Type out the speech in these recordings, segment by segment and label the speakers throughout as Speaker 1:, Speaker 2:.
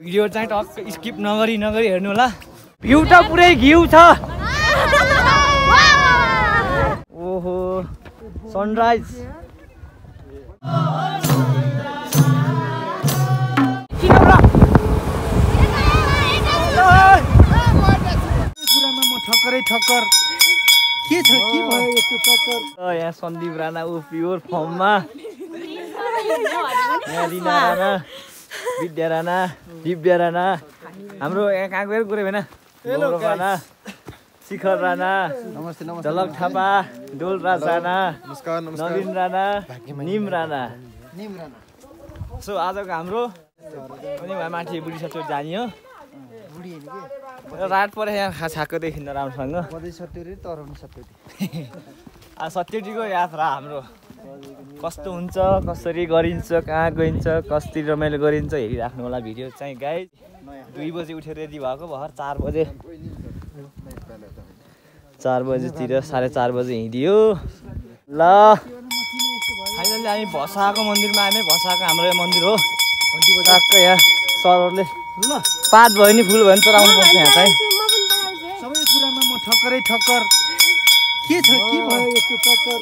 Speaker 1: Video चाहिँ टक्क skip नगरी हेर्नु होला। भ्यू त पुरै घिउ छ। ओहो सनराइज ठक्कर के छ के भयो यस्तो ठक्कर। यहाँ सन्दीप राणा उ प्योर फर्ममा, यहाँ रिना राणा, विद्या राणा, दिव्या राणा, हाम्रो यहाँ कहाँ गएर गऱ्यो होइन, राणा, शिखर राणा, झलक थापा, डोलराज राणा, नवीन राणा, निम राणा। सो आजको हाम्रो पनि माथि बुढी सत्तरी जाने हो। रात परे यहाँ छाएको देखिन्न राम्रोसँग। सत्तरीको यात्रा हाम्रो कस्तो हुन्छ, कसरी गरिन्छ, कहाँ गइन्छ, कसरी रमाइलो गरिन्छ हेरिराख्नु होला। भिडियो चाहिँ गाइज 2 बजे उठेर रेडी भएको, भर 4 बजे 4 बजेतिर 4:30 बजे हिँडियो। ल फाइनली हामी भसाको मन्दिरमा आएँ। भसाको हाम्रो यो मन्दिर हो। टक्क यहाँ सरहरूले पात भयो नि फुल भयो नि चढाउनु पर्छ। यहाँ चाहिँ सबै कुरामा म ठक्करै ठक्कर के छ के भयो यस्तो टक्कर।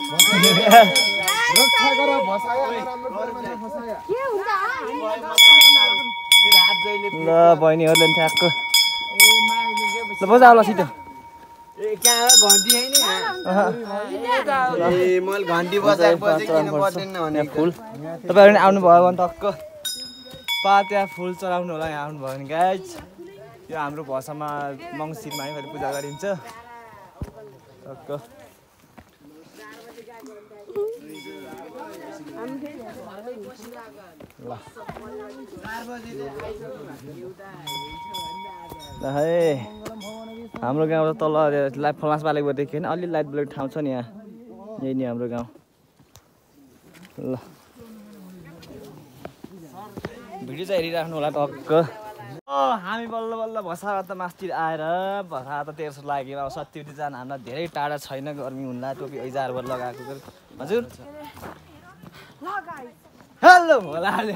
Speaker 1: ल बहिनीहरूले पनि ठ्याक्क ल बजाऊ ल छिटो। फुल तपाईँहरू आउनुभयो भने टक्क पात यहाँ फुल चढाउनु होला। यहाँ आउनुभयो भने गाइज यो हाम्रो भाषामा मङ्सिरमा है पूजा गरिन्छ। टक्क ल है हाम्रो गाउँ तल लाइट फलास बालेको देखियो होइन, अलि लाइट ब्लेट ठाउँ छ नि यहाँ। यही नि हाम्रो गाउँ। ल भिडियो चाहिँ हेरिराख्नु होला टक्क। हामी बल्ल बल्ल भसाबाट त मास्तिर आएर भसा त 1300 लाग्यो। अब सत्तरी जान हामीलाई धेरै टाढा छैन, गर्मी हुन्ला। टोपी ऐजारबाट लगाएको हजुर। हेलो होला
Speaker 2: हामी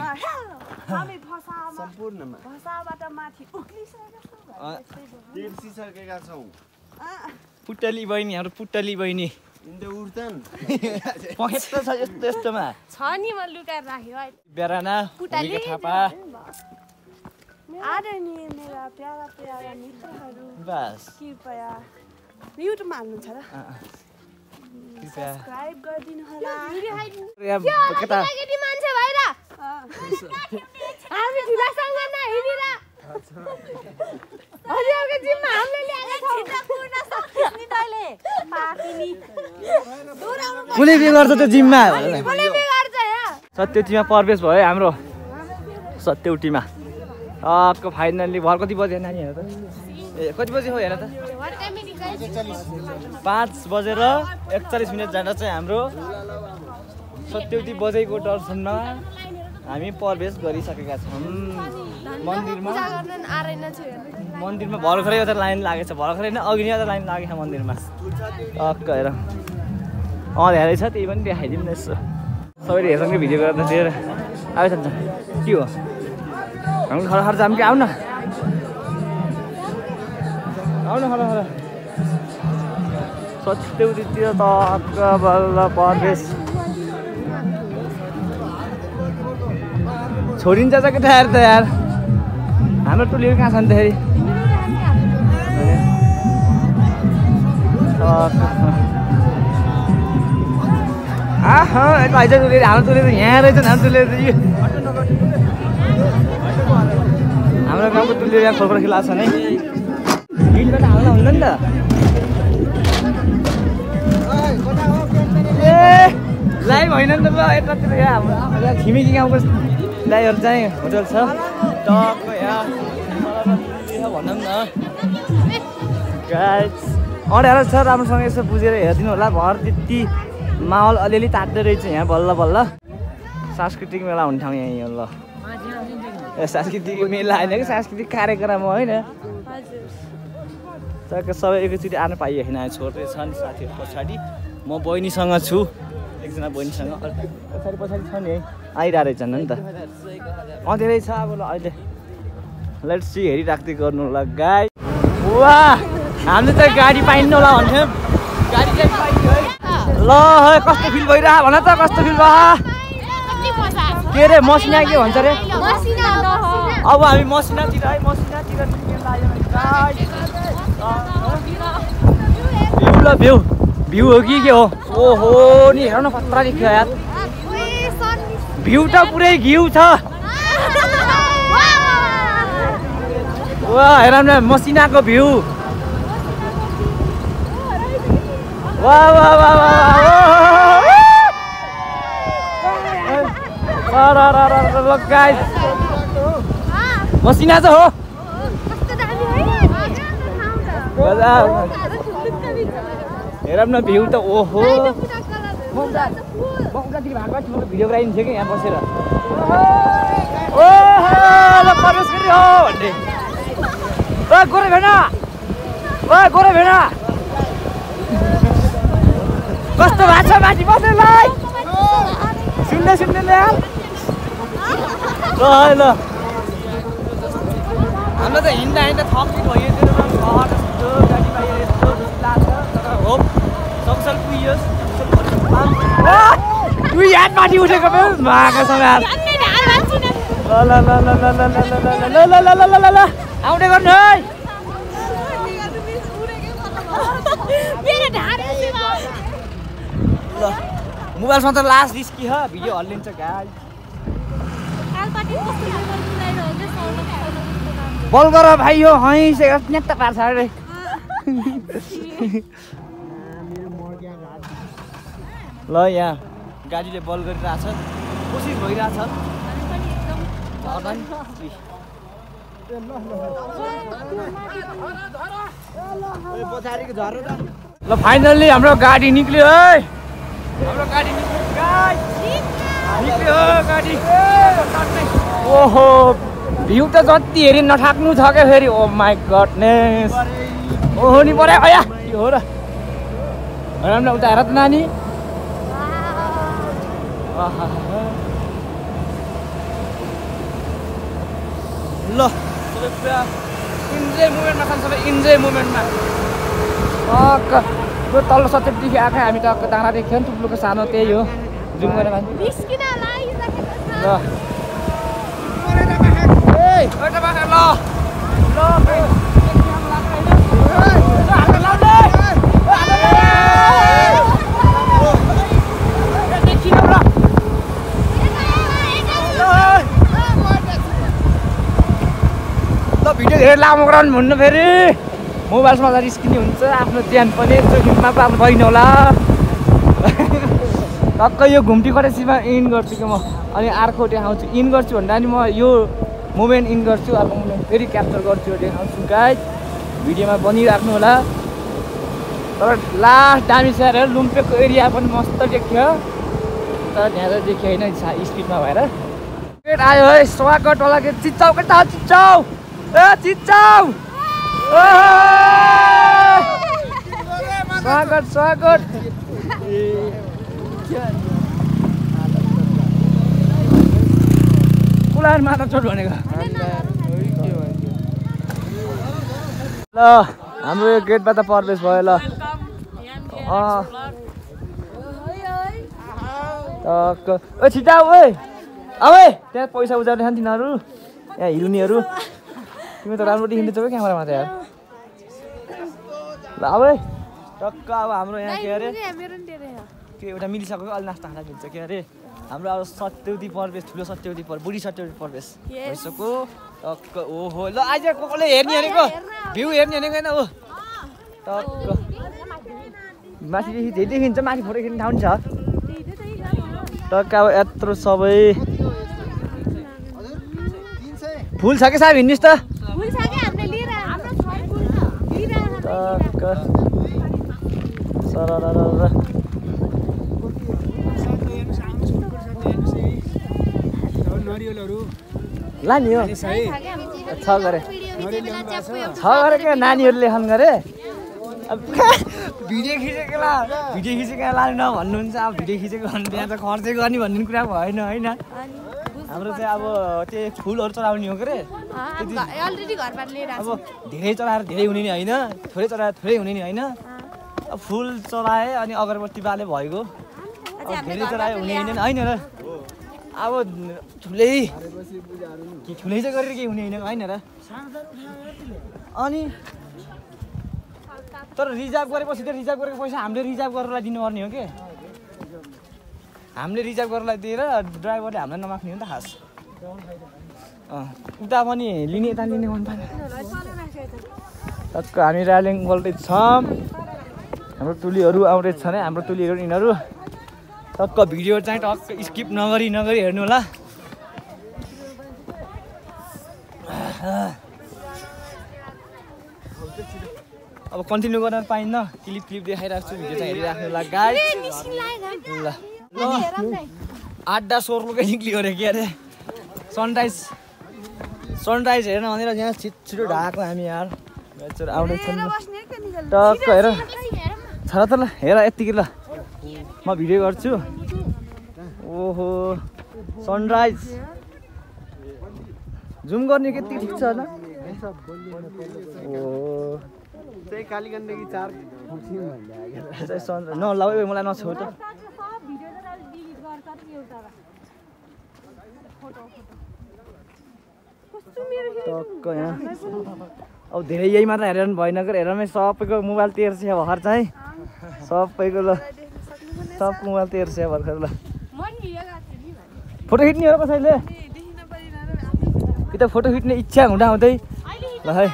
Speaker 2: सम्पूर्णमा भसाबाट माथि उक्लिसकेका छौँ।
Speaker 1: पुट्टली बहिनी, हाम्रो पुट्टली बहिनी पखेट त छ यस्तो यस्तोमा
Speaker 2: छ नि, म लुकाएर राख्यो।
Speaker 1: बेराना पुट्टली थापा
Speaker 2: आदरणीय मेरा प्यारा प्यारा मित्रहरू,
Speaker 1: बस
Speaker 2: कृपया युट्युबमा हाल्नुहुन्छ र सब्स्क्राइब गरिदिनु होला।
Speaker 1: केटा
Speaker 2: मान्छे भएर हामी ठुलासँग नहिँडेर हजुरको जिम्मा हामीले ल्याएको छौँ। पूर्ण सक्छस् नि तैले पाकिनी
Speaker 1: कुले बिगार्छ त्यो जिम्मा।
Speaker 2: कुले बिगार्छ यहाँ।
Speaker 1: सत्यौटीमा प्रवेश भयो हाम्रो। सत्यौटीमा टक्क फाइनल्ली भर कति बजे नानीहरू त? ए कति बजे हो हेर त? 5 बजेर 41 मिनट जाँदा चाहिँ हाम्रो सत्यौटी बजेको दर्शनमा हामी प्रवेश गरिसकेका छौँ मन्दिरमा। मन्दिरमा भर्खरै एउटा लाइन लागेको छ, भर्खरै नै अघि नै एउटा लाइन लागेको छ मन्दिरमा। टक्क हेर धेरै छ, त्यही पनि देखाइदिउँ न यसो। सबैले हेर्छन् भिडियो गरेर धेरै आएछ नि के हो हाम्रो खर जाम कि? आउन आउन खर सत्यौटीतिर टक्क बल्ल प्रवेश। छोडिन्छ त केटाहरू त यार, हाम्रो टोलीहरू कहाँ छ नि त फेरि? भाइ चाहिँ टोली हाम्रो टोली त यहाँ रहेछ। हाम्रो टोली हाम्रो गाउँको टोली यहाँ खोलखोल खेला छ नि, हिँड्बाट हाल्दा हुँदैन नि त। ए लाइभ होइन नि त ल, यतातिर यहाँ हाम्रो छिमेकी गाउँको लाइभहरू चाहिँ होटल छ टक्क यहाँ भनौँ न गाइस। अँडेर छ राम्रोसँग यसो बुझेर हेरिदिनु होला। भर त्यति माहौल अलिअलि तात्दै रहेछ यहाँ बल्ल बल्ल। सांस्कृतिक मेला हुने ठाउँ यहीँ हो। ल सांस्कृतिक मेला होइन कि सांस्कृतिक कार्यक्रम हो होइन। तर सबै एकैचोटि आउनु पाइएन। छोड्दै छ नि साथीहरू पछाडि, म बहिनीसँग छु, एकजना बहिनीसँग पछाडि छ नि है, आइरहेको रहेछन् नि त। धेरै छ अब अहिले लेट्स सी हेरिराख्दै गर्नु होला गाई वा हामीले त गाडी पाइन्न होला भन्थ्यौँ गाडी चाहिँ पाइयो है ल कस्तो फिल भइरह भन त कस्तो फिल भयो के रे मसिना के भन्छ रे अब हामी मसिनातिर है मसिनातिर निस्केर लाग्यो भ्यू ल भ्यू भ्यू हो कि के हो ओहो नि हेर न खतरा देखियो यार भ्यू त पुरै घिउ छ वा हेर न मसिनाको भ्यू वा वा वा वा गाइस मसिना छ हो हेरौँ न भ्यू त ओहो भिडियोग्राफी थियो कि यहाँ बसेर ओहो प्रवेश गरी हो भन्ने गोरे भेना कस्तो भएको छ माथि बस्नेलाई सुन्ने ल हाम्रो त हिँड्दा थकी भयो गाडी पाइयो यस्तो लाग्छ तर हो सक्सल पुग्योस् दुई हात माथि उठेको भयो माका समार ल आउँदै गर्नु है ल मोबाइलमा त लास्ट रिस्की ह भिडियो हल्लिन्छ गाई बल गर भाइ यो हैसे नेट पार्छ अरे ल यहाँ गाडीले बल गरिरहेछ कोसिस भइरहेछ ल फाइनल्ली हाम्रो गाडी निक्ल्यो है हाम्रो गाडी निक्ल्यो गाडी ओहो भ्यू त जति हेरि नठाक्नु छ क्या फेरि ओ माई गडनेस ओहो नि पऱ्यो अया के हो र हेर न उता हेर त नानी ल सबै पुरा इन्जोय मुमेन्टमा खान्छ सबै इन्जोय मुमेन्टमा त्यो तल्लो सचेतदेखि आएको हामी त दाना देख्यो नि टुप्लोको सानो त्यही हो जुम गरेर ल भिडियो धेरै लामो गराउनु भन्नु फेरि मोबाइलमा त रिस्किने हुन्छ आफ्नो ज्यान पनि जोखिममा पार्नु भएन होला टक्कै यो घुम्टी कटेसीमा इन गर्छु कि म अनि अर्को देखाउँछु इन गर्छु भन्दा नि म यो मोमेन्ट इन गर्छु अर्को मोमेन्ट फेरि क्याप्चर गर्छु देखाउँछु गाइस भिडियोमा बनिराख्नु होला तर लास्ट दामी स्याहार लुम्पेको एरिया पनि मस्त देख्यो तर त्यहाँ त देख्यो होइन स्पिडमा भएर आयो है स्वागतवाला के चिच्चाउ के त चिच्चाउ ए चिच्चाउ स्वागत कुलार माता चोट भनेको ल हाम्रो यो गेटबाट प्रवेश भयो ल छिटा ओ त्यहाँ पैसा उजार्ने छन् तिनीहरू यहाँ हिरुनीहरू तिमी त राम्रो देखिँदैछौ क्यामेरामा त यार ल अब टक्क अब हाम्रो यहाँ के अरे त्यो एउटा मिलिसक्यो अलि नास्ता खाना मिल्छ के अरे हाम्रो अब सत्यवती प्रवेश ठुलो सत्यवती बुढी सत्यवती प्रवेश भइसक्यो टक्क ओहो ल आज कसले हेर्ने भनेको भ्यू हेर्ने भनेको होइन हो टक्क माथिदेखि धेरै देखिन्छ माथि फोटो खिच्ने ठाउँ छ टक्क अब यत्रो सबै फुल छ कि साहब हिँड्नुहोस् त टक्क लाने हो छ गरे क्या नानीहरूले लेखन गरे भिडियो खिचेको लाने न भन्नुहुन्छ अब भिडियो खिचेको भने त्यहाँ त खर्चै गर्ने भन्ने कुरा भएन होइन हाम्रो चाहिँ अब त्यो फुलहरू चढाउने हो के रे
Speaker 2: अलरेडी घरबाट लिएर
Speaker 1: अब धेरै चढाएर धेरै हुने नि होइन थोरै चढाएर थोरै हुने नि होइन अब फुल चढाए अनि अगरबत्ती बाले भएको धेरै चढायो हुने होइन र अब ठुलै ठुलै चाहिँ गरेर केही हुने होइन र अनि तर रिजर्भ गरेपछि त रिजर्भ गरेको पैसा हामीले रिजर्भ गरेर दिनुपर्ने हो कि हामीले रिजर्भ गरेर दिएर ड्राइभरले हामीलाई नमाग्ने हो नि त खास उता पनि लिने यता लिने मन पाएन टक्क हामी रालिङ बोल्दैछ हाम्रो टोलीहरू आउँदैछ भने हाम्रो टोलीहरू यिनीहरू टक्क भिडियो चाहिँ टक्क स्किप नगरी हेर्नु होला अब कन्टिन्यू गर्न पाइन्न क्लिप देखाइरहेको छु भिडियो चाहिँ हेरिराख्नु होला गाइस ल 8 सोर्लुकै निक्लियो अरे के अरे सनराइज हेर्न भनेर यहाँ छिटो ढाएको हामी यार आउँदैछन् टक्क हेर छ त ल हेर यतिकै ल म भिडियो गर्छु ओहो सनराइज जुम गर्ने कति ठिक छ होला ओ
Speaker 3: चाहिँ कालीगण्डकी 4
Speaker 1: नलाउ मलाई नछौ त टक्क यहाँ अब धेरै यही मात्र हेरेर भएन कि हेरमै सबैको मोबाइल तेर्छ भर्खर चाहिँ सबैको ल सबको मोबाइल तेर्छ भर्खर ल फोटो खिच्ने हो कसैले कि त फोटो खिच्ने इच्छा हुँदा हुँदै ल है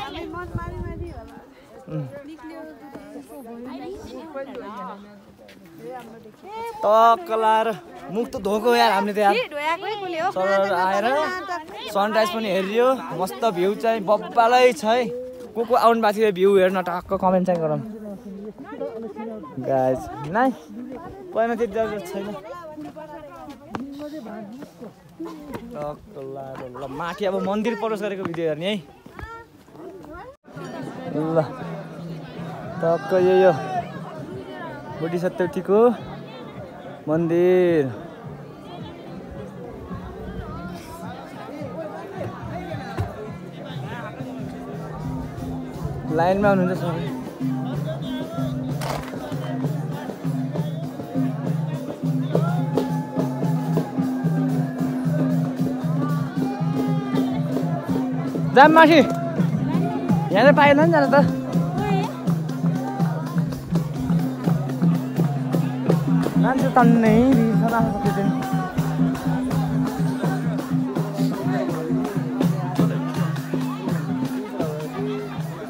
Speaker 1: टक्क लाएर मुख त धोको यार हामीले त यार सर आएर सनराइज पनि हेरियो मस्त भ्यू चाहिँ बब्बालै छ है को आउनु भएको थियो भ्यू हेर्न टक्क कमेन्ट चाहिँ गरौँ गाइस नाइ पहिला त्यति जरुरत छैन टक्क लाएर ल माथि अब मन्दिर प्रवेश गरेको भिडियो हेर्ने है ल टक्क यो बुढी सत्यवतीको मन्दिर लाइनमा हुनुहुन्छ सबै जाम माथि यहाँ चाहिँ पाएन नि जान त मान्छे तन्नै रिस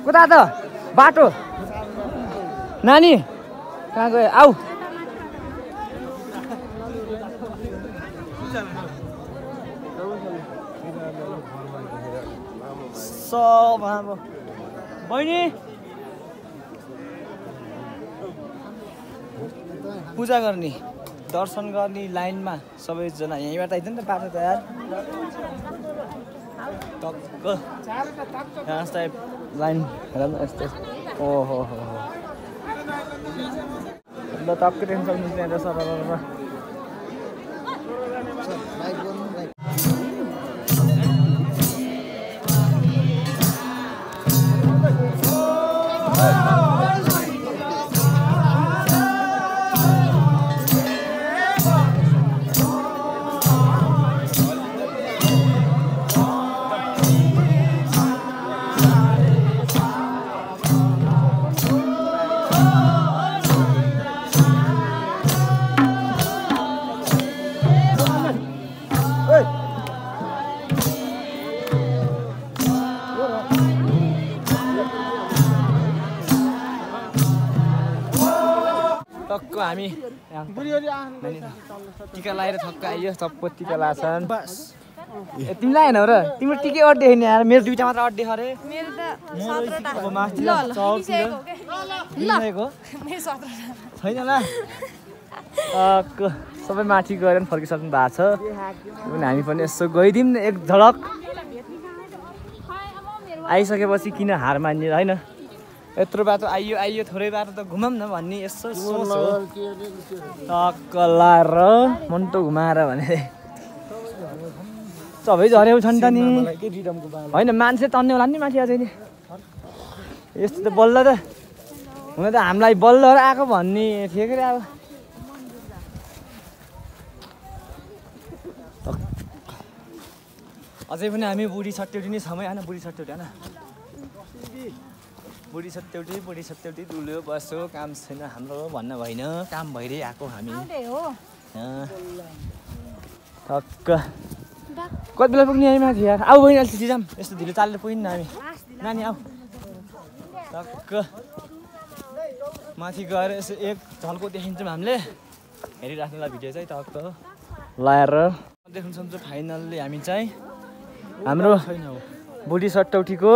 Speaker 1: कता त बाटो नानी कहाँ गयो आऊ सब अब बहिनी पूजा गर्ने दर्शन गर्ने लाइनमा सबैजना यहीँबाट आइदियो नि त बाटो तयार टक्क यहाँ टाइप लाइन हेर न यस्तो ओहो हो ल टक्क टेन्सन मिल्दैन सर टक्क हामी टिका लगाएर ठक्क आइयो सबको टिका लाग्छन् तिमीलाई होइन र तिम्रो टिकै अड्डे होइन यार मेरो दुईटा मात्र अड्डे अरे छैन ल सबै माथि गएर फर्किसक्नु भएको छ हामी पनि यसो गइदिउँ न एक झलक आइसकेपछि किन हार मान्ने होइन यत्रो बाटो आइयो थोरै बाटो त घुमाऊँ न भन्ने यसो सोच हो टक्क लाएर मन्टो घुमाएर भने सबै झरेको छ नि त नि
Speaker 3: के रिडमको बाल
Speaker 1: होइन मान्छे तन्ने होला नि माथि आज नि यस्तो त बल्ल त हुन त हामीलाई बल्ल आएको भन्ने थियो के अब अझै पनि हामी बुढी सट्यौटी नै छौँ होइन बुढी सट्यौटी होइन बुढी सट्यौटी डुल्यो बस्यो काम छैन हाम्रो भन्न भएन काम भइरहेको हामी ठक्क कति बेला पुग्ने हामी माथि यार आऊ बहिनी अलिक जाऊँ यस्तो ढिलो चालेर पुगिन्न हामी नानी आऊ ठक्क माथि गएर यसो एक झल्को देखिन्छौँ हामीले हेरिराख्नुलाई भिडियो चाहिँ टक्क लाएर देख्न सक्छौँ फाइनल्ली हामी चाहिँ हाम्रो बुढी सट्यौटीको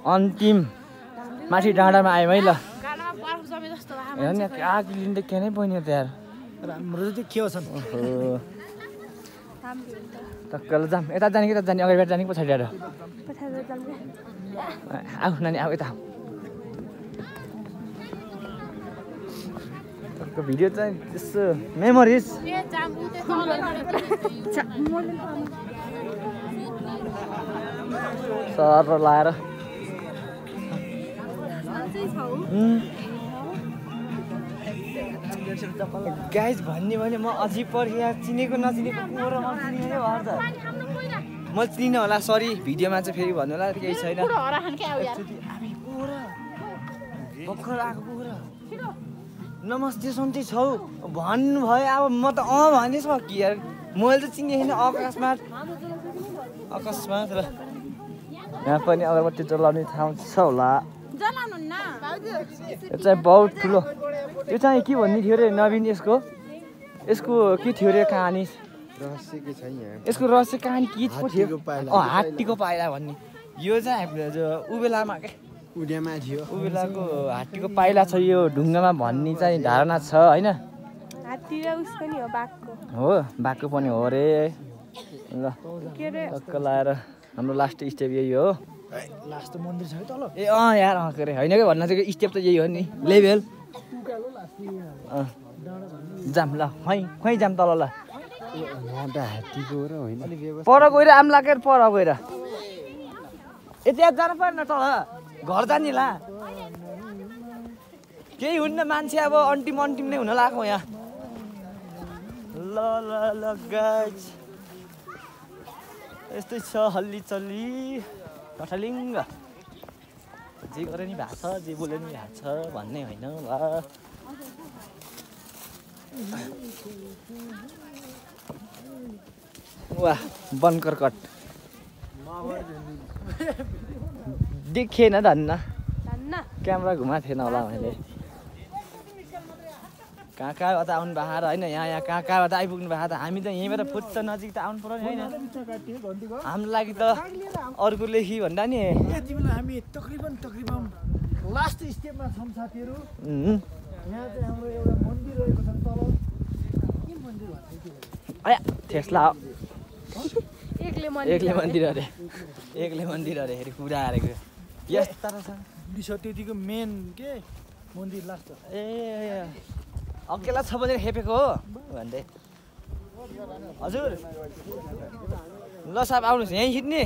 Speaker 1: अन्तिम माथि डाँडामा आयौँ है ल हेर नि आग लिँदै के नै बहिनी त यार
Speaker 3: राम्रो चाहिँ के छन्
Speaker 1: टक्क ल जाऊँ यता जाने कि यता जाने अगाडि जाने कि पछाडि आएर आऊ नानी आऊ यता टक्क भिडियो चाहिँ त्यस्तो मेमोरिज सर लाएर गाइज भन्ने भने म अझै पछि यहाँ चिनेको नचिनेको पुरो नचिने भएर त म चिन्न होला सरी भिडियोमा चाहिँ फेरि भन्नु होला केही छैन भर्खर आएको कुखुरा नमस्ते सन्चै छौ भन्नुभयो अब म त भने कि यार मैले त चिनेको थिएन अकस्मात र यहाँ पनि अगरबत्ती जलाउने ठाउँ छ होला यो चाहिँ बहुत ठुलो यो चाहिँ के भन्ने थियो अरे नवीन यसको के थियो अरे कहानी यसको रहस्य कहानी के थियो हात्तीको पाइला भन्ने यो चाहिँ उबेलामा के
Speaker 3: उड्यामा थियो
Speaker 1: उबेलाको हात्तीको पाइला छ यो ढुङ्गामा भन्ने चाहिँ धारणा छ होइन हो बाघको पनि हो अरे ल टक्क लाएर हाम्रो लास्ट स्टेप यही हो
Speaker 3: लास्ट मन्दिर छ तल
Speaker 1: ए यार के अरे होइन कि भन्न चाहिँ स्टेप त यही हो नि लेभल जाम ल खै जाम तल ल
Speaker 3: हात्तीको र होइन
Speaker 1: पर गएर आम लागेर पर गएर यति याद जानु परेन तल घर जाने ला केही हुन्न मान्छे अब अन्टिम नै हुन लाग्यो यहाँ ल गाइज यस्तै छ हल्ली चल्ली कठलिङ्ग जे गरे नि भएको छ जे बोले नि भएको छ भन्ने होइन ल वाह बनकर कट देखेन धन्न क्यामेरा घुमाएको थिएन होला मैले कहाँ कहाँबाट आउनु भएको र होइन यहाँ कहाँ कहाँबाट आइपुग्नु भएको त हामी त यहीँबाट फुच्च नजिक त आउनु पर्यो नि होइन हाम्रो लागि त अर्कोले कि भन्दा नि
Speaker 3: हामी तकरिबन लास्ट स्टेपमा छौँ साथीहरू यहाँ चाहिँ हाम्रो एउटा मन्दिर रहेको छ तल के मन्दिर भन्छ
Speaker 1: आया ठेस्ला
Speaker 2: एक्लै
Speaker 1: मन्दिर अरे हेरि कुरा हारेको यस्ता रहेछ
Speaker 3: विसत्यतिको मेन के मन्दिर लास्ट
Speaker 1: ए अकेला छ भने हेपेको हो भन्दै हजुर ल साहब आउनुहोस् यहीँ खिच्ने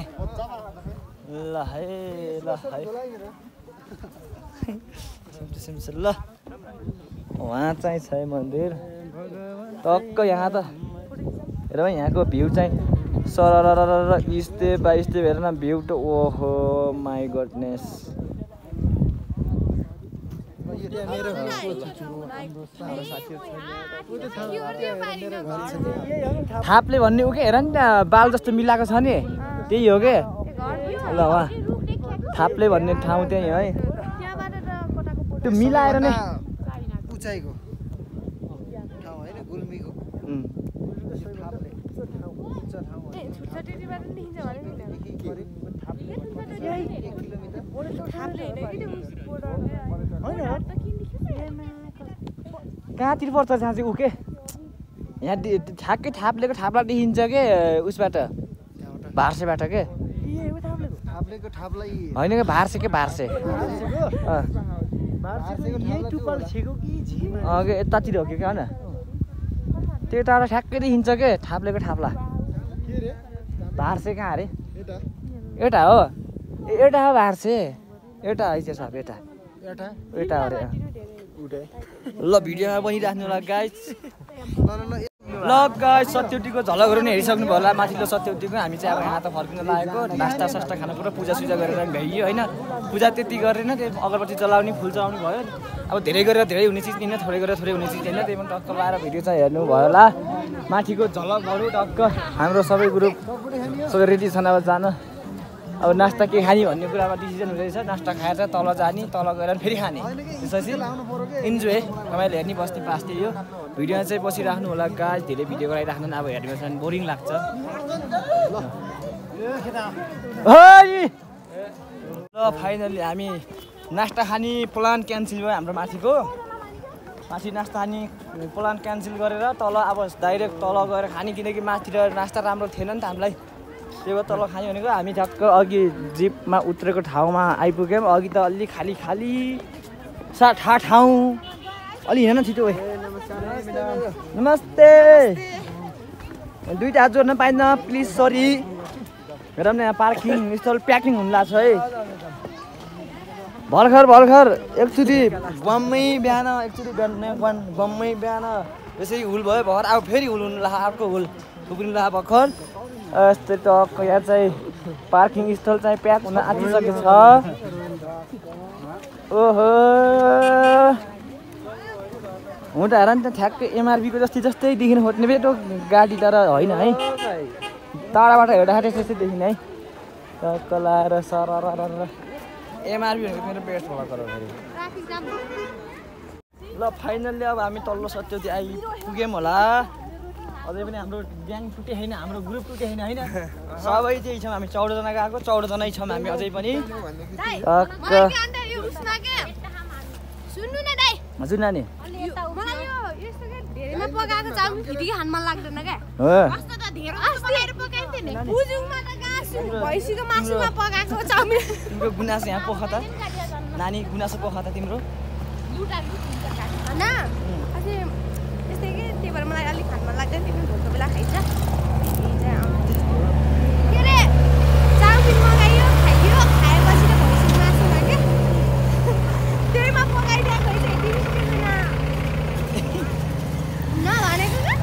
Speaker 1: ल है ल उहाँ चाहिँ छ मन्दिर टक्क यहाँ त हेर यहाँको भ्यू चाहिँ सरर स्टेप बाई स्टेप हेर न भ्यू त ओहो माई गडनेस थाप्ले भन्ने ऊ के हेर नि त्यहाँ बाल जस्तो मिलाएको छ नि त्यही हो के ल वहाँ थाप्ले भन्ने ठाउँ त्यही है त्यो मिलाएर नै
Speaker 3: उचाइको ठाउँ होइन गुल्मीको
Speaker 1: कहाँतिर पर्छ जहाँ चाहिँ ऊ के यहाँ ठ्याक्कै थाप्लेको थाप्ला देखिन्छ के उसबाट भार्सेबाट के होइन कि भार्से यतातिर हो कि क्या होइन त्यो टाढा ठ्याक्कै देखिन्छ के थाप्लेको थाप्ला भारसे कहाँ अरे एउटा हो एउटा हो भारसे एउटा है साहब एउटा हो अरे ल भिडियोमा बनिराख्नु होला गाइस ल गाइस सत्यवतीको झलकहरू नि हेरिसक्नु भयो होला माथिल्लो सत्यवतीको हामी चाहिँ अब यहाँ त फर्किन लागेको नास्ता सास्ता खानु पुरा पूजा गरेर भ्याइयो होइन पूजा त्यति गरेन त्यो अगरबत्ती जलाउने फुल चलाउने भयो अब धेरै गरेर धेरै हुने चिज होइन थोरै गरेर थोरै हुने चिज होइन त्यही पनि टक्क लाएर भिडियो चाहिँ हेर्नु भयो होला माथिको झलकहरू टक्क हाम्रो सबै ग्रुप सबै रेडी छन् अब जान अब नास्ता के खाने भन्ने कुरामा डिसिजन हुँदैछ नास्ता खाएर चाहिँ तल जाने तल गएर फेरि खाने त्यसपछि इन्जोय तपाईँले हेर्ने बस्ने पास त्यही हो भिडियोमा चाहिँ बसिराख्नु होला गाइस धेरै भिडियो गराइराख्नु अब हेर्ने बस्दा बोरिङ लाग्छ ल फाइनली हामी नास्ता खाने प्लान क्यान्सल भयो हाम्रो माथि नास्ता खाने प्लान क्यान्सल गरेर तल अब डाइरेक्ट तल गएर खाने किनकि माथि नास्ता राम्रो थिएन नि त हामीलाई त्यही भएर तल खाने भनेको हामी ठ्याक्क अघि जिपमा उत्रेको ठाउँमा आइपुग्यौँ अघि त अलि खाली ठाउँ अलि हिँड न छिटो नमस्ते दुईवटा हात जोड्न पाइन्न प्लिज सरी हेरौँ न यहाँ पार्किङ स्थल प्याकिङ हुन लाग्छ है भर्खर एकचोटि बम्मै बिहान यसरी हुल भयो भर्खर अब फेरि हुल हुनु ला अर्को हुल थुप्रिनु ला भर्खर यस्तै टक्क यहाँ चाहिँ पार्किङ स्थल चाहिँ प्याक हुन आँटिसकेको छ ओहो हुन त हेर नि त ठ्याक्कै एमआरपीको जस्तै देखिनु खोज्ने बेटो गाडी तर होइन है टाढाबाट हेर्दाखेरि त्यस्तै देखिने है टक्क लाएर सरर एमआरपी भनेको मेरो बेस्ट होला तर ल फाइनल्ली अब हामी तल्लो सत्यवती आइपुग्यौँ होला अझै पनि हाम्रो ग्याङ टुटे छैन हाम्रो ग्रुप टुटे छैन होइन सबै चाहिँ छौँ हामी 14 जना गएको 14 जनै छौँ हामी अझै पनि हजुर नानी तिम्रो गुनासो यहाँ पोख त नानी गुनासो पोख त तिम्रो
Speaker 2: मलाई अलिक खान मन लाग्दैन तिमी भोको बेला खाइन्छ के रे चाउमिन मगाइयो खाइयो खाएपछि त भैँसीको मासु लाग्यो त्यहीमा पकाइदिएको नभनेको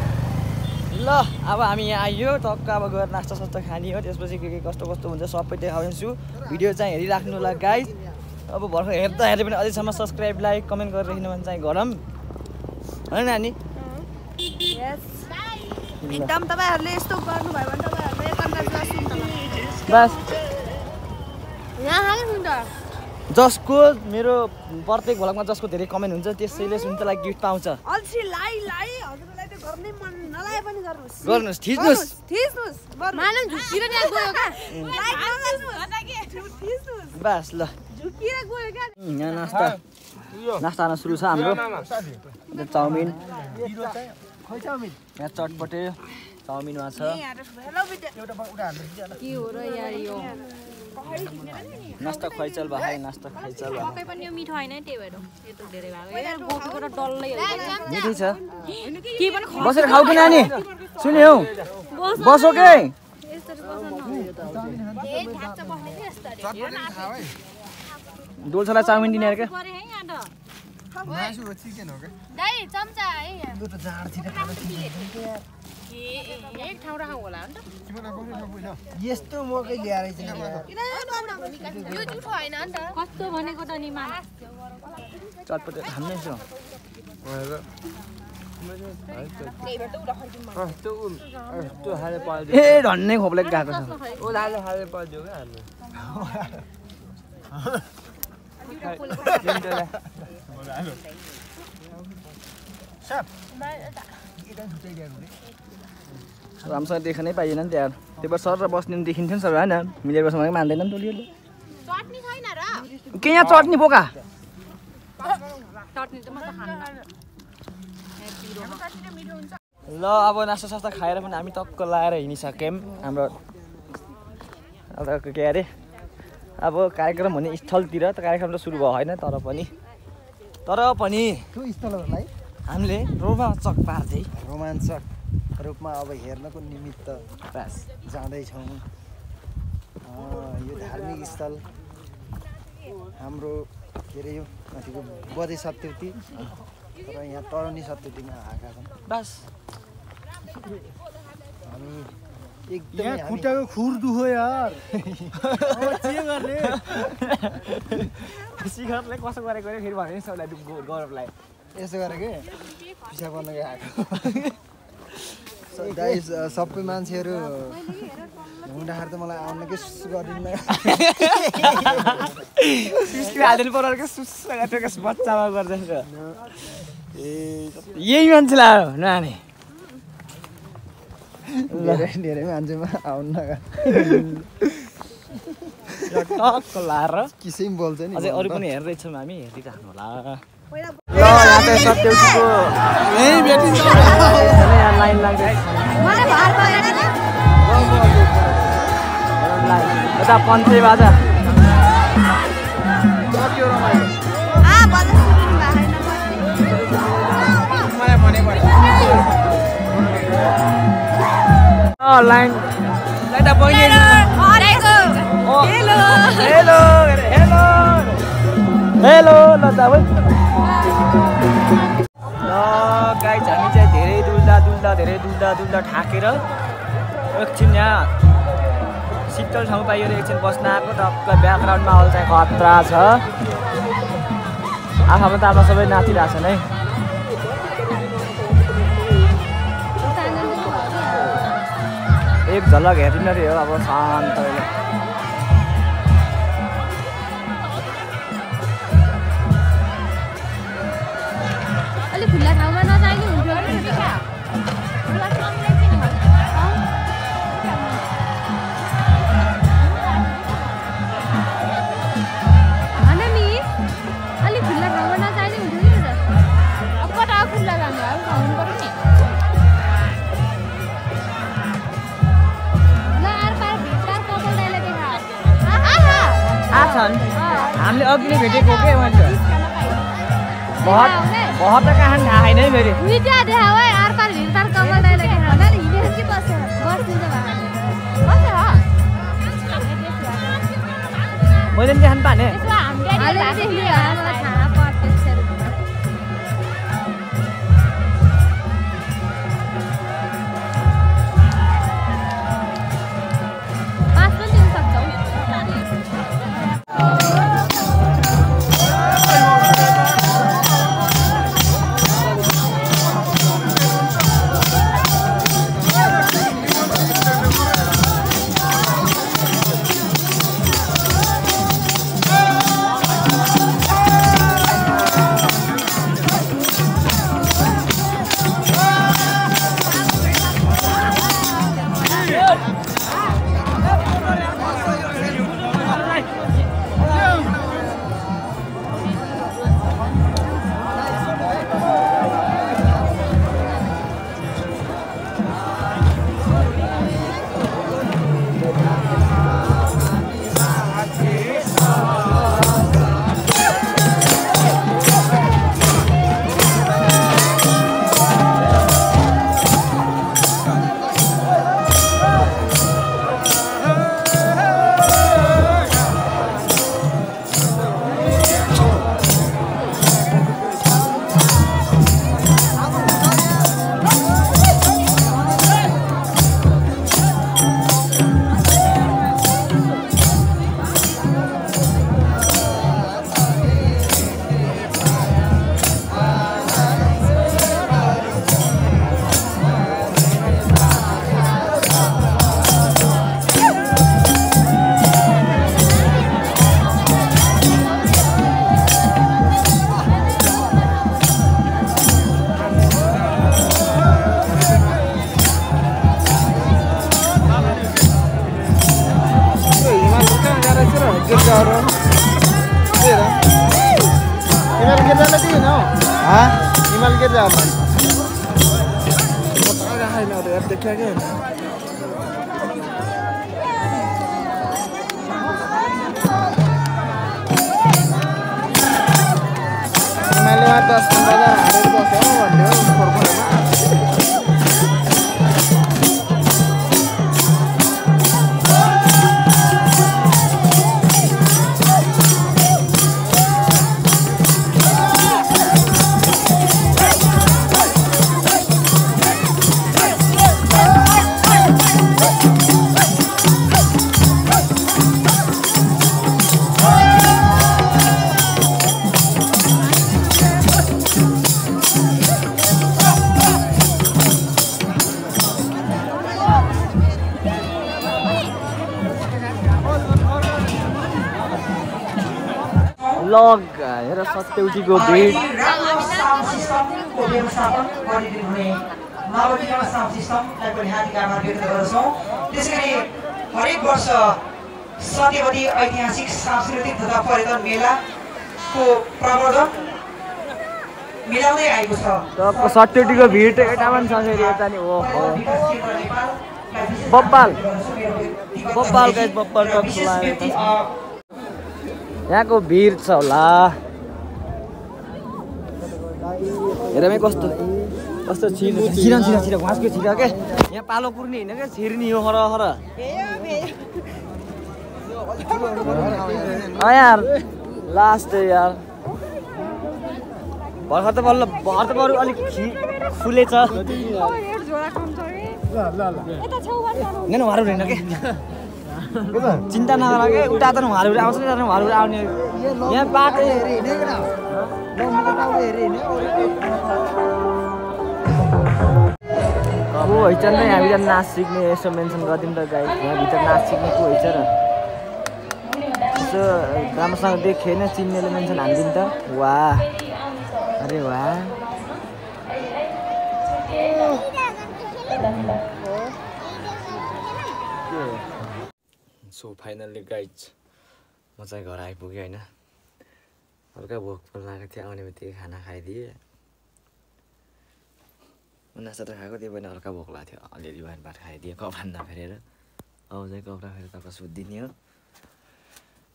Speaker 1: ल अब हामी यहाँ आइयो टक्क अब गएर नास्ता सास्ता खाने हो त्यसपछि के कस्तो हुन्छ सबै देखाउँछु भिडियो चाहिँ हेरिराख्नु होला गाइस अब भर्खर हेर्दा पनि अझैसम्म सब्सक्राइब लाइक कमेन्ट गरेर राख्नु भने चाहिँ गरौँ होइन नानी
Speaker 2: एकदम तपाईहरुले यस्तो गर्नुभयो भने तपाईहरुले कन्ट्याक्ट
Speaker 1: बस
Speaker 2: यहाँ हाल्नु नि त
Speaker 1: जसको मेरो प्रत्येक भ्लगमा जसको धेरै कमेन्ट हुन्छ त्यसैले सुन्तलाई गिफ्ट पाउँछ
Speaker 2: अल्छी लाई हजुरलाई त गर्ने मन नलाए पनि
Speaker 1: गर्नुस् थिच्नुस्
Speaker 2: मानम झुकिएर त्यहाँ गयो का लाइक नगर्नुस्
Speaker 1: बस ल
Speaker 2: झुकिएर गयो का
Speaker 1: यहाँ नास्ता खान सुरु छ हाम्रो चाउमिन यहाँ चटपटे चाउमिनमा छ
Speaker 2: के हो र यार यो
Speaker 1: नास्ता खुवाइचल भाइ नास्ता खाइचल भाइ
Speaker 2: पक्कै पनि यो मिठो हैन त्यही भएर यो त धेरै भएको यार गोठको त डल्लै हो
Speaker 1: मिठै छ
Speaker 2: के पनि
Speaker 1: बसेर खाऊ कि नानी सुन्यौ बसो के
Speaker 2: यस्तरी बस्न नहुयो त ए ठ्याक्क बस्ने के यस्तरी
Speaker 1: डोल्छलाई चाउमिन दिने अरे के
Speaker 2: गरे है यहाँ त
Speaker 3: मासु हो चिकन हो के
Speaker 2: दाइ चम्चा है यहाँ
Speaker 3: दुई त जाड छिटो खान
Speaker 2: एक ठाउँ राखौँ होला नि त
Speaker 3: यस्तो मकै ल्याएर चाहिँ
Speaker 2: यो जुठो हैन नि त कस्तो भनेको त नि मा
Speaker 1: चटपटे खान्नै छ ए धन्नै खोप्ले गएको छ
Speaker 3: ओ लाले हाले पर्यो के हाल्नु
Speaker 1: राम्रोसँग देख्नै पाइएन नि त्यहाँ त्यही भएर सर र बस्ने देखिन्थ्यो नि सर होइन मिलेर बस्नु भनेको मान्दैन नि टोलीहरूले
Speaker 2: चटनी छैन र
Speaker 1: के यहाँ चटनी बोका
Speaker 2: चटनी त म त खान्न
Speaker 1: ल अब नास्ता सास्ता खाएर पनि हामी टक्क लाएर हिँडिसक्यौँ हाम्रो के अरे अब कार्यक्रम हुने स्थलतिर त कार्यक्रम त सुरु भयो होइन तर पनि
Speaker 3: त्यो स्थलहरूलाई
Speaker 1: हामीले रोमाञ्चक पार्दै
Speaker 3: रोमाञ्चक रूपमा अब हेर्नको निमित्त जाँदैछौँ। यो धार्मिक स्थल हाम्रो के अरे यो माथिको बजे सत्यवती र यहाँ तरुणी सत्यवतीमा आएका छौँ।
Speaker 1: बस
Speaker 3: हामी
Speaker 4: यहाँ
Speaker 3: एकदमै
Speaker 4: खुट्टाको खुर दुखो यार अब के गर्ने
Speaker 1: शिखरले कसो गरेको अरे फेरि भने सबैलाई गौरवलाई
Speaker 3: यसो गरे के पिसा गर्न गएको। गाइस सबै मान्छेहरू हुँदाखेरि त मलाई आउन के सुस गरिदिन्न।
Speaker 1: हालिदिनु पर्यो क्या सुस बच्चामा गर्दैछ यही मान्छेलाई नानी
Speaker 3: धेरै मान्छेमा आउन्न
Speaker 1: टक्क लाएर
Speaker 3: किसिम बोल्छ नि।
Speaker 1: अझै अरू पनि हेर्दैछौँ हामी हेरिराख्नु होला। ल यहाँ चाहिँ सत्यवतीको यहाँ लाइन लाग्दैछ। यता पन्चे बाजा लाइन यता बहिनी हेलो हेलो हेलो हेलो ल त ल गाइस हामी चाहिँ धेरै दुल्दा ठाकेर एकछिन यहाँ शीतल ठाउँ पाइएर एकछिन बस्न आएको। टक्क ब्याकग्राउन्डमा हल चाहिँ खतरा छ। आँखामा त अब सबै नाचिरहेको छन् है। एक झलक हेरिन रे हो अब शान्त
Speaker 2: अलिक खुल्ला ठाउँमा नजाने हुन्थ्यो होइन नि अलिक खुल्ला ठाउँमा नजाने हुन्थ्यो नि त। अब कता खुल्ला जाने अब हुनु पर्यो नि।
Speaker 1: हामीले अघि भेटेको के भन्छ बहुत त कहाँ थाहा छैन है फेरि मैले पनि देखाउनु पाने
Speaker 3: हिमाल के जा देखा के हिमालय 10-15 हजार हालेर बस्यो भन्थ्यो
Speaker 1: लग हेर सत्यौटीको भिड
Speaker 5: राम्रो साउन्ड सिस्टमको व्यवस्थापन गरिदिनु हुने नवनिर्माण साउन्ड सिस्टमलाई पनि हार्दिक आभार व्यक्त गर्दछौँ। त्यसैगरी हरेक वर्ष सत्यवती ऐतिहासिक सांस्कृतिक तथा पर्यटन मेलाको प्रवर्धन मिलाउँदै आएको छ।
Speaker 1: सत्यौटीको भिड यतामा पनि छ फेरि यता नि ओहो बब्बाल गाइस बब्बाल टक यहाँको भिड छ होला हेरमै कस्तो छिरा घाँसको छिरा के यहाँ पालो पुर्ने होइन क्या छिर्नी हो हर यार लास्ट यार भर्खर त बरु अलिक फुलेछ होइन उहाँहरू होइन के चिन्ता नगर के उता त उहाँहरू आउँछ नि उहाँहरू आउने यहाँ बाटो को हैछ नि हामीलाई नाच सिक्ने यसो मेन्सन गरिदिउँ त गाई यहाँभित्र नाच सिक्ने को हैछ र यसो राम्रोसँग देखेन चिन्नेले मेन्सन हालिदिउँ त वाह अरे वाह सो फाइनल्ली गाइज म चाहिँ घर आइपुगेँ होइन हल्का भोक पनि लागेको थियो आउने बित्तिकै खाना खाइदिएँ नास्ता त खाएको त्यही पनि हल्का भोक लागेको थियो अलिअलि बिहान भात खाइदिएँ कपडा नफेरेर अब चाहिँ कपडा फेरेर तपाईँ सुत्दिने हो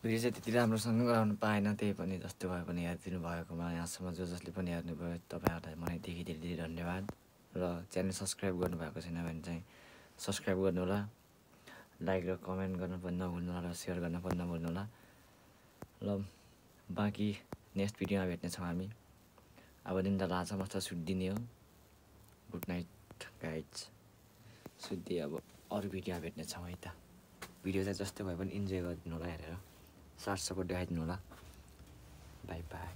Speaker 1: भिडियो चाहिँ त्यति राम्रोसँग गराउनु पाएन त्यही पनि जस्तो भए पनि हेरिदिनु भएकोमा यहाँसम्म जसले पनि हेर्नुभयो तपाईँहरूलाई मनैदेखि धेरै धेरै धन्यवाद र च्यानल सब्सक्राइब गर्नुभएको छैन भने चाहिँ सब्सक्राइब गर्नु होला लाइक र कमेन्ट गर्न पनि नभुल्नु होला र सेयर गर्न पनि नभुल्नु होला ल बाँकी नेक्स्ट भिडियोमा भेट्नेछौँ हामी अब दिन त लाजा मस्त सुत्दिने हो गुड नाइट गाइज सुत्दै अब अरू भिडियोमा भेट्नेछौँ है त भिडियो चाहिँ जस्तै भए पनि इन्जोय गरिदिनु होला हेरेर साथ सपोर्ट देखाइदिनु होला बाई बाई